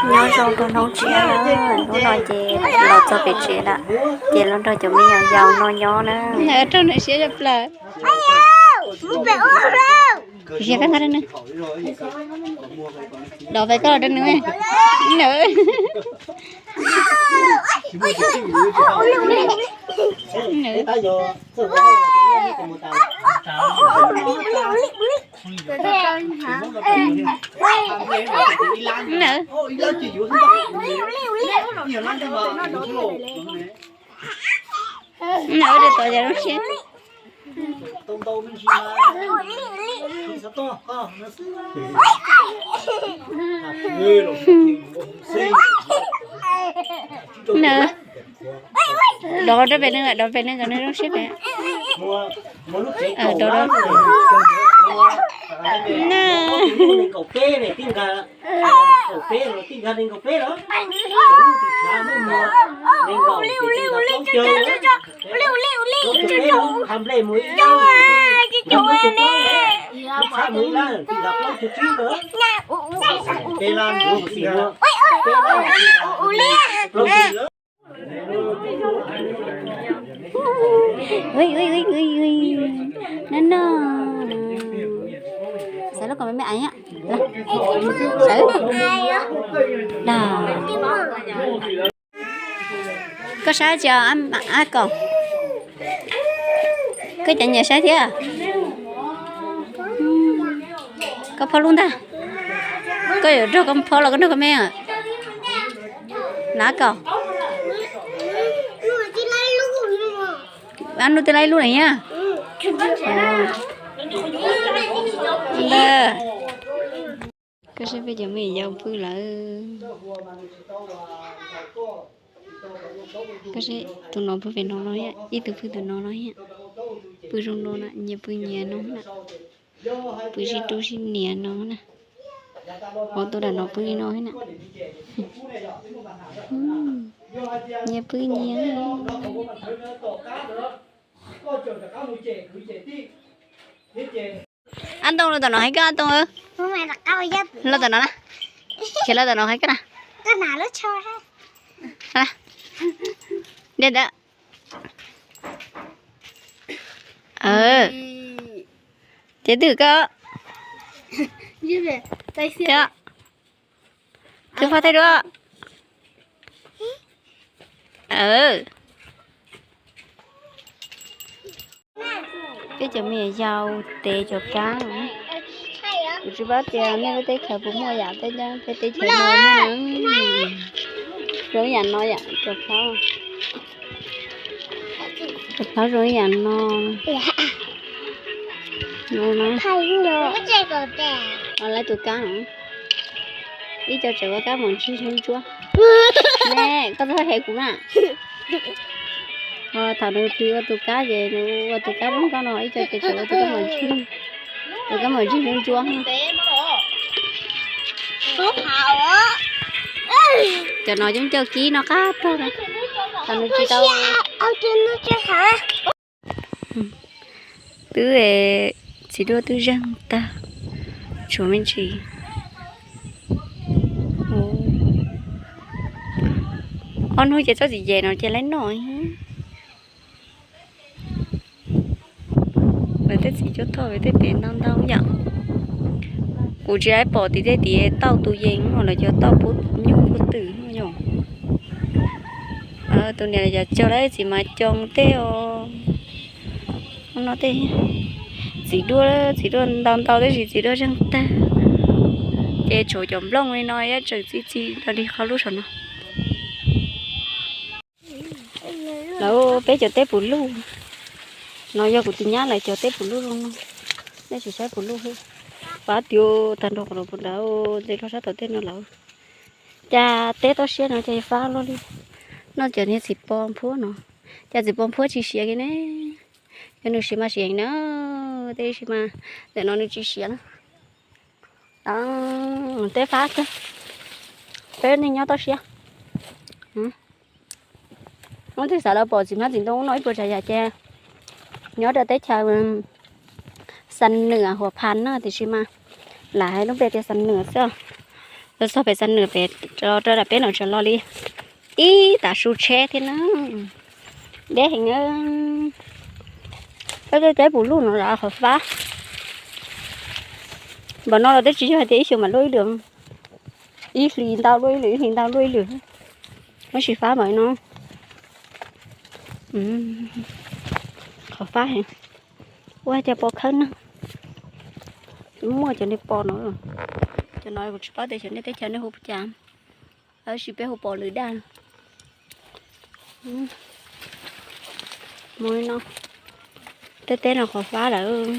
Nyob zoo rau hnub tshiab na, hnub no ces los txog pem tsev lawm, ces los nrog cov me nyuam yaus no nyob na. Rau nws siab zog plaws. Dov pais koj los rau nws. Nws de tod cas lub siab. Nws, dov rau pem nws, dov pem nws kom nws zoo siab pem. Dov, dov. Na. No no, xav lub kom me me aiv, xav, dag. Koj saib tsis, Ab Kaum? Koj cov nyiam saib thiab. Koj phob lub ntag. Koj yuav nrog koj phob los koj nrog koj me? Ab Kaum. Ab Nuj twb laib ib lub lawm thiab. Koj saib peb cov me nyuam yaus pw lawm. Koj saib tus no pw pem no no thiab, ib tug pw tus no no thiab. Pw zoo no na, nyias pw nyias no na. Pw sib rub sib nias no na. Ob tug dam no pw li no thiab na. Nyias pw nyias. Ab Ntoo, los tom no hais koj, Ab Ntoo. Los tom no na. Khiav los tom no hais koj na. Dej ntawd. Ces twb, twb phob thaij dua. Peb cov me nyuam yaus tev cov kab. Kuv tsis paub tias nej lub teb chaws puas muaj yam peb, peb teb chaws no muaj. Zoo yam no yom, cov plhaub. Cov plhaub zoo yam no. Lawv tus kab, ib co tseem ua kab mom ntsig ntsuab ntsuab. Ne, koj txhob hem kuv na. Thaum nws plis ua tus kab ces nws ua tus kab poob koj no, ib co ces tseem ua tus kab mom ntsig, tus kab mom ntsig ntsuab ntsuab. Cov no coob coob kib no qab tag, thaum nws tsis tau. Twb, txiv duaj twb zeeg tag, tshuav me ntsis. Ob hnub ces txob txiv ces no ces laib noj. Lawv tej txiv cuab thoj lawv tej pem ntau ntau yom. Kuv tsis pom tim tej tim tauj tus yees no lawv cov tauj pub nyuj pub twm yom. Tus niam cov cog lawm txiv mas coo tej os. No tej txiv duaj, txiv duaj ntau ntau tab sis txiv duaj zeeg tag. Ces tshuav cov nplooj li no thiab tseem txi txi rau li qhov lub saum no. Lawv peb cov teb puv luj no yog kuv tus nyab lawv cov teb puv luj zoo no. Nej sim saib puv luj xwb. Pab tias tag nrho qhov no puv nrad, nte rau sab tom tej no lawm. Cas teb toj siab no cas fab luaj li. Noj cov niag txiv pos nphuab no, cas txiv pos nphuab tsis siav kiag ne. Yog nws siav mas siav na, tej siav mas ntawm no nws tsis siav na. Teb fab kawg, peb neeg nyob toj siab. Hnub twg xav lawv pom txiv hmab txiv ntoo no ib puas tsav yam ces nyob rau teb chaws Xam Nwm Huam Phas na, tiam sis mas lam hais lub npe tias Xam Nwm xwb. Los txog pem Xam Nuam pem, rau dam peb no tseem los li ib tag su tsheb thiab na. Deb heev. Peb tej teb puv luj no los qhov fab. Npaum no los twb tsis yog hais tias ib xyoos mam luaj ib lwm, ib hlis ntau luaj ib lwm, ib hlis ntau luaj ib lwm. Muab tsis fab npaum no. Qhov fab heev. Ua cov pos khawb neeg. Muaj cov niag pos no. Cov no kuv tsis paub tias xyov nej teb chaws nej hu ua cas, tab sis peb hu pos lwm daj. Mus li no, tej teb no qhov fab lawm.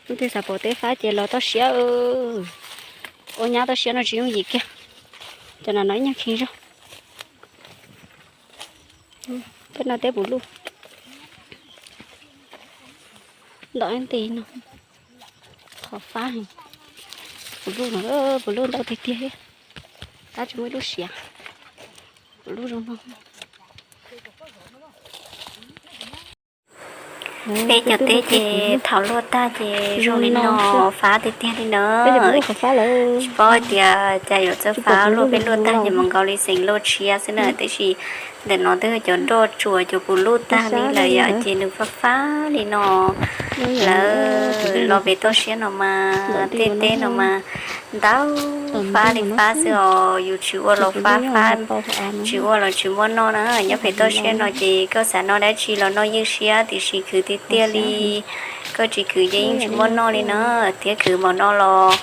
Leej twg xav pom teb fab ces los toj siab. Ua nyab toj siab no tsis yooj yim kiag. Cov no no ib nyuag kheev zog. Peb no teb puv luj. Ntau ib nti no. Qhov fab heev. Puv luj no, puv luj ntau tiag tiag thiab. Tab tsis muaj ib lub siav. Puv luj zoo no. Peb cov teb ces thaum luaj tag ces zoo li no, fab tiag tiag li na. Tsis paub hais tias cas yuav txawj fab, luaj peb luaj tag ces mus nkaus li xeem luaj tshiab xwb na, tiam sis ntawm no twb cov nroj tsuas cov puv luj tag li lawm yom, ces nws fab fab li no. Lawv los pem toj siab no mas tej teb no mas ntau fab li fab xwb os, yus tsis ua los fab fab, tsis ua los tsis muaj noj na. Nyob pem toj siab no ces koj xav noj dab tsi los noj ywj siab, tiam sis khwv tiag tiag li, koj tsis khwv ces yeej tsis muaj noj li na. Thiab khwv npaum no los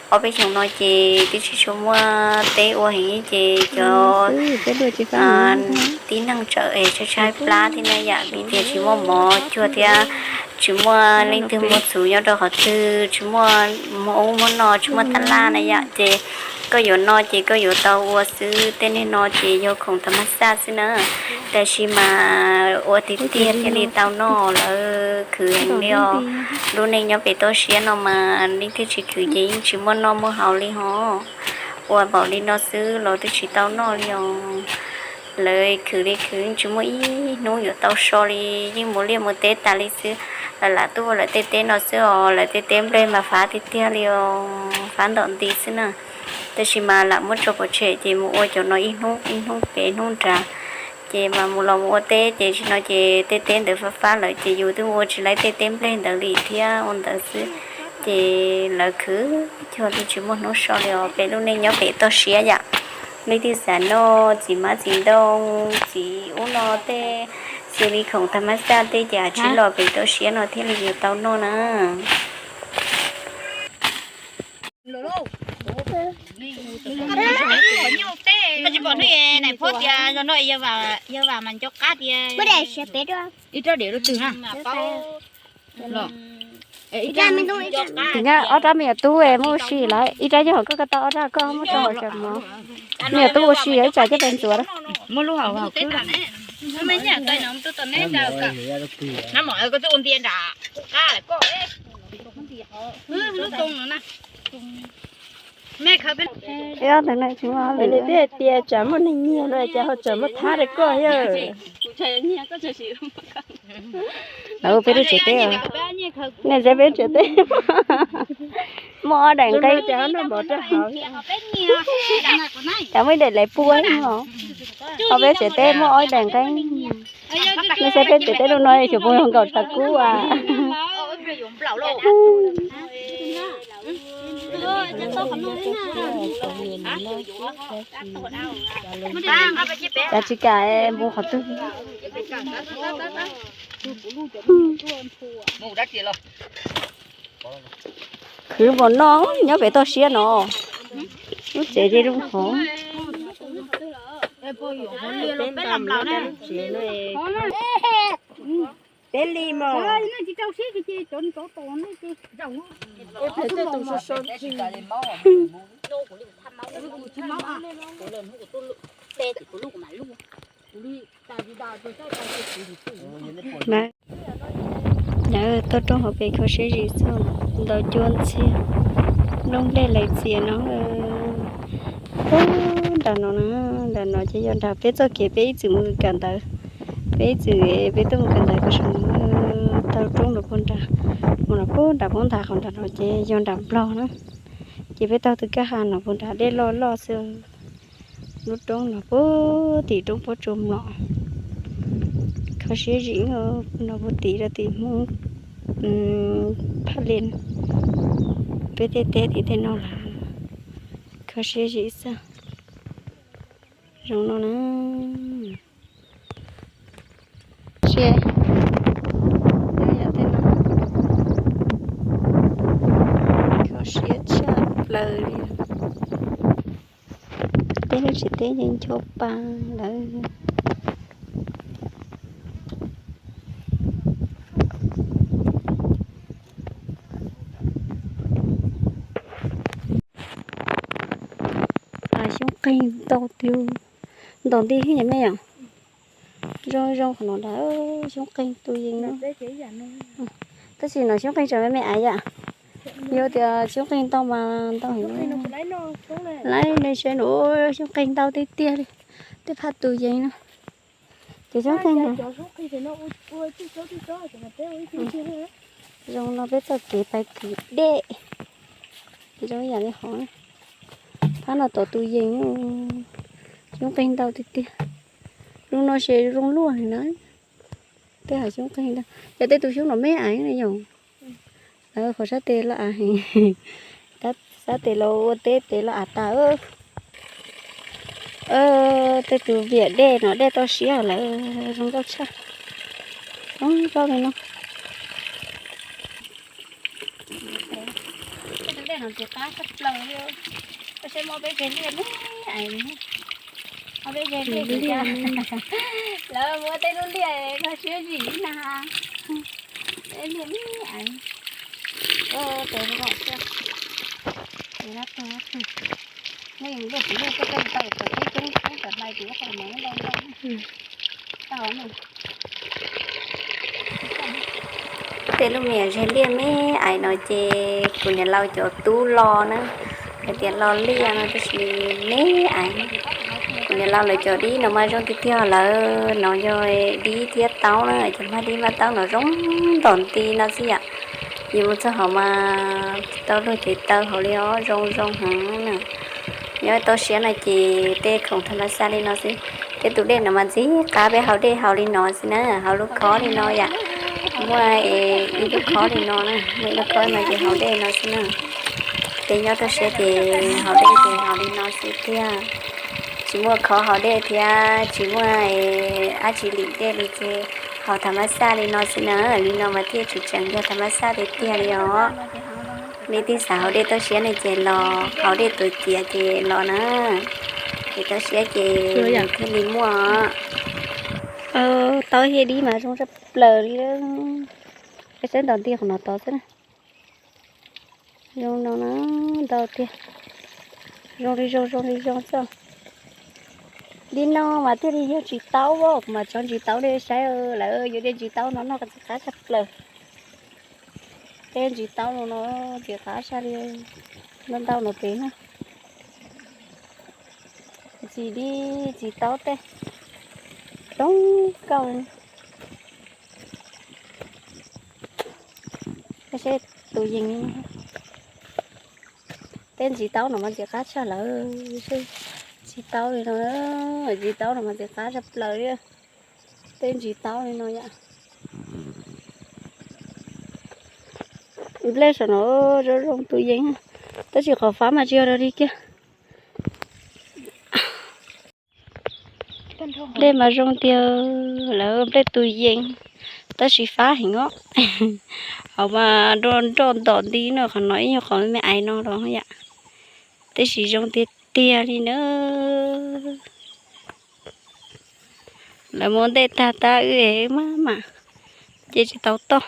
ob peb xyoos no ces twb tsis tshua muaj teb ua heev ces cov tib neeg tsawm es tshaib tshaib plab thiab na yom, vim tias tsis muaj mov cuag thiab tsis muaj leej twg muag txhuv nyob rau qhov twg, tsis muaj muag ub muag no, tsis muaj tab laj na yom, ces koj yuav noj ces koj yuav tau ua xwb. Tej niag no ces yog khoom tha mas xaj xwb na, tab sis mas ua tiag tiag thiaj li tau noj. Lawv khwv heev li os. Lub neej nyob pem toj siab no mas leej twg tsis khwv ces yeej tsis muaj noj muaj haus li hos. Ua npaum li no xwb los twb tsis tau noj li os. Lawv khwv li khwv tsis muaj ib hnub yuav tau so li, yeej mus liaj mus teb tas li xwb. Lawv lam tuaj ua lawv tej teb no xwb os, lawv tej teb nplej mas fab tiag tiag li os, fab ntom nti xwb na. Tab sis mas lam muab tso pov tseg ces mus ua cov no ib hnub ib hnub pem hnub nrad, ces mas mus los mus ua teb ces tsis no ces tej teb ntawd fab fab lawm ces yus twb mus ua tsis laib tej teb nplej ntawd li thiab ua ntawd xwb. Ces lawv khwv cuag li tsis muaj hnub so li os. Peb lub neej nyob pem toj siab yam, leej twg xav noj txiv hmab txiv ntoo, txiv ub no tej, xws li khoom tha mas xaj tej ces tsib los pem toj siab no thiaj li yuav tau noj na. Koj tsis pom hnub es nais phauj tias zaum no yawg vam mas nco qab tias ib rab diav rau twg na. Tus nyab ob rab me nyuam tub muab ua si lawm, ib rab nyob hauv koj, koj tau ob rab koj muab rau hauv tsev mov. Me nyuam tub ua si ib tsam coj pes ntxuav na. Ib ob tug no tsis muaj hauj lwm. Nws twb hais tias tsam muaj neeg nyiag no cas ho tsam muaj thab rau koj thiab. Lawv ua peb lub tsev teb os. Nej saib peb tsev teb. Muaj ob daim nqeeb. Cas muaj ib daim laiv pua os. Ho peb tsev teb muaj ob daim nqeeb. Nej saib peb tsev teb lub no xyov puas yog nkaum tshav kub as. Cas tsis kam mus qhov twg. Khwv npaum no nyob pem toj siab no. Lub tsev ces lub hov. Peb li mas. Lawv toj roob hauv pes kho siab zim txog ntau cuab ntxiag, nplooj nplej lawv txias no. Nram no na, nram no ces yog nram peb txoj kev peb ib txwm mus kawm ntawv. Peb ib txwm peb tuaj mus kawm ntawv pem saum no, taug roob los puag nram, mus los puag nram poob nthav qhov nram no ces yog nram Nplog na. Ces peb taug tus kwj ha no puag nram dej loj loj xwb, lub roob no puag tim roob pob tsuas mlom. Kho siab zim no puag tim rau tim Hmoob Phaj Lias, peb tej teb tim tej no lawm. Kho siab zim xwb. Zoo no na. Siab, yog tej no kho siab tshaj plaws li. Teb lub tsev teb yeej ncho pa lawm. Xyoob qeeg ntau tiag, ntaus nti thiab yom me yom. Zoo zoo qhov no ntag, xyoob qeeg tus yees no. Tab sis no xyoob qeeg tseem me me aiv yam. Yog tias xyoob qeeg ntau mas ntau heev. Laib nej saib no, xyoob qeeg ntau tiag tiag li, tej phaj tus yees no. Ces xyoob qeeg no, zoo no peb txoj kev pais kwv dej, zoo ib yam li hov. Phab no tom tus yees, xyoob qeeg ntau tiag tiag. Lub no ces zoo luaj heev na. Tej hav xyoob qeeg ntau, yog tej tus xyoob no me aiv na yom. Lawv qhov sab tes loj av heev, sab tes los ua teb tes loj av tas. Tej tus viam dej no dej toj siab lawm zoo nkauj tshaj. Zoo nkauj li no. Tej tus dej no ntxim qab tshaj plaws li. Koj saib muaj peb zej liaj me aiv, muaj peb zej liaj, lawv muab tej lub liaj kho siab zim na. Peb liaj me aiv, tes zoo xwb. Muaj ib lub kuv lub koj tej ntau kom teb coob coob kom hlais kuv qhov no ntau ntau. Tej lub me zej liaj me aiv no ces kuv niam laus cov tub lo na, hais tias lo liaj no tab sis me aiv. Kuv niam laus lawv cov dib no mas zoo tiag tiag lawm, no yog dib thiab taub na, cov maj dib maj taub no zoo ntom nti no xwb yom. Yus mus txog hauv mas tau luag cev taw hauv li os, zoo zoo heev na. Nyob toj siab no ces tej khoom tham mas xaj li no xwb. Tej tus dej no mas ntxim qab peb haus dej haus li no xwb na, haus lub khob li no yom. Muaj ib lub khob li no na, muaj ib lub khob no ces haus dej no xwb na. Peb nyob toj siab ces haus dej ces haus li no xwb tiag. Tsis muaj khob haus dej thiab tsis muaj dab tsi lim dej li ces haus tham mas xaj li no xwb na. Li no mas thiaj tseem tseem yog tham mas xaj tiag tiag li os. Leej twg xav haus dej toj siab no ces los, haus dej tuav ciav ces los na. Ces toj siab ces thiaj li muaj. Taub hia dib mas zoo tshaj plaws li. Peb saib ntaus nti qhov no tod xwb na. Zoo no na, ntau tiag. Zoo li zoo, zoo li zoo xwb. Li no mas thiaj li yog ntsis taub, kuv mam tso ntsis taub nej saib, lawv yuav de ntsis taub no noj ntxim qab tshaj plaws. Tej ntsis taub no ntxim qab tshaj li, ntau ntau no pem na. Ntxim li ntsis taub tej zoo nkauj li. Saib tus yees, tej ntsis taub no mas ntxim qab tshaj lawm. Ntsis taub li no, ntsis taub no mas ntxim qab tshaj plaws li. Tej ntsis taub li no yom. Nplej saum no zoo zoo tus yees, tab sis qhov fab mas tsis yog dog dig kiag. Nplej mas zoo tiag, lawv nplej tus yees, tab sis fab heev os. Hauv mas nroj nroj ntom nti no, qhov no ib nyuag qhov me me aiv no los yom, tab sis zoo tiag tiag li na. Lawv muab ntej tag tab wb maj mam nce tsis tau toj.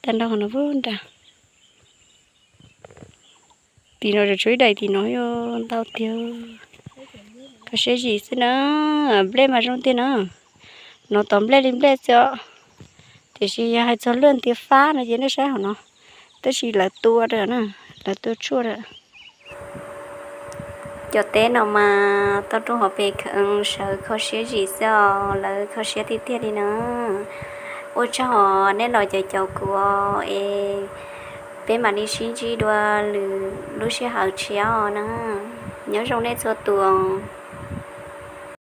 Tag nrho qhov no puag nrad. Tim no tseem tshuav ib daim tim no yog ntau tiag. Kho siab zim xwb na. Nplej mas zoo tiag na. No tom nplej li nplej xwb os, tiam sis yog hais txog luaj ntiav fab no ces nej saib hauv no, tab sis lawv tua lawm na, lawv tua tshuaj lawm. Cov teb no mas toj roob hauv pes kheev sawv kho siab zim xwb os, lawv kho siab tiag tiag li na. Ua tsaug nej los caum caum kuv es Peb mam li sib ntsib dua lwm lub sij hawm tshiab os na. Nyob zoo nej txhua tus.